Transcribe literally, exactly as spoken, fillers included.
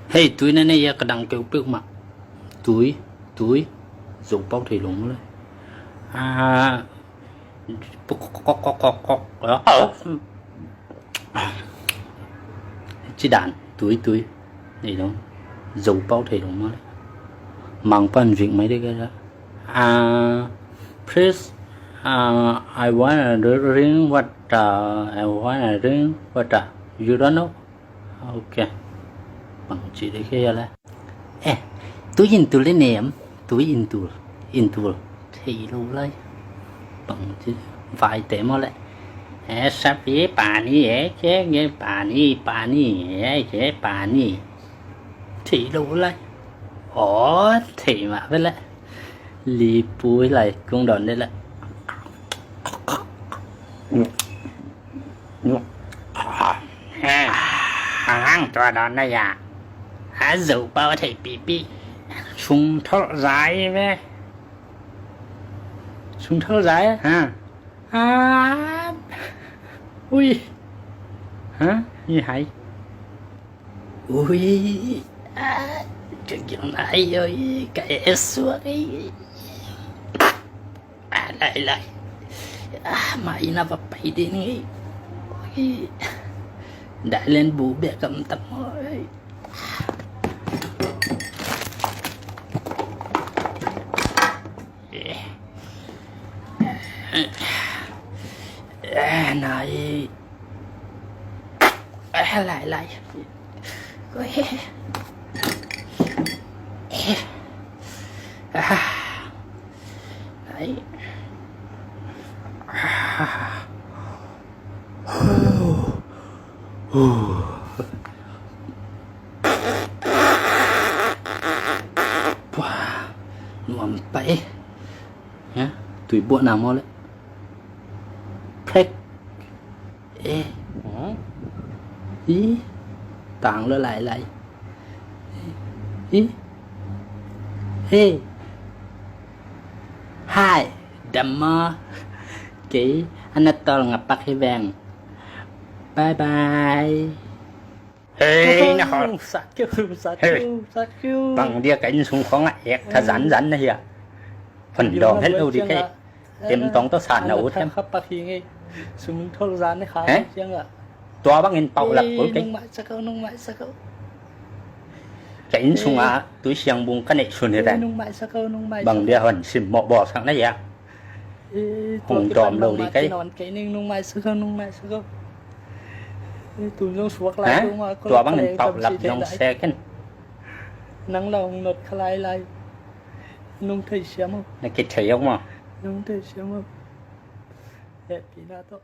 Hei, tui na nei a ka dang keu peuhmah. Tui, tui. Zo pau thei lo maw le. A, ci dan, tui, tui. Nei lo. Zo pau thei lo maw le. Mang pan vik mai de ka la. A, please, a, I want a drink water. I want a drink water. You don't know? Ok. Bangci dih kei a le. Eh, tui in tul le nem. Tui in tul. In tul. Thei lo lai. Bangci. Vai te maw le. Eh, sapi pani, eh, ke, ke pani, pani, eh, ke pani. Thei lo lai. Aw, thei mah ve le. Li pui lai kung don de le. Hang tua don na ya. A zo pau thei pipi. Sung thol zai ve. Sung thol zai ha. A. Ui. Ha? Ni hai. Ui. A. Ka gil na hai oi. Ka e suak ei. A, lai, lai. A, ma ina va pai ding ei. Ui. Dai len bu bek kam tam oi. Eh. Eh, nai. Eh, lai, lai. Ui. Eh. Ah. Nai. Ah. Puah, nuam pai. Ha? Tui buah na maw le. Prek. Eh. Ih. Tang lo lai lai. Ih. Hei. Hai. Dam maw. Kei. Ana tol nga pak hi veng. Bye bye. Hei, na hol. Sat keu, sat keu, sat keu. Bang dia ka inn sung khong ah ek tha zan zan na hi a. Hon dawm het lo di kei. Tem tong tawh san na ut hem. Khap pak hi ngei. Sum thol zan ne kha ciang ah. Tua bangin pauh lap kul kei. Nung mai sa kau, nung mai sa kau. Ka inn sung ah tui siang bung ka neih sun hi ven. Nung mai sa kau, nung mai sa kau. Bang dia hon sim mawh bawlsak na hi a. Hong dawm lo di kei. Nung mai sa kau, nung mai sa kau. Tua bang nen pauh lap zong sek in. Nang la hong not kha lai lai. Nung thei siam o. Na kithei o maw. Nung thei siam o. Hehpihna tawh.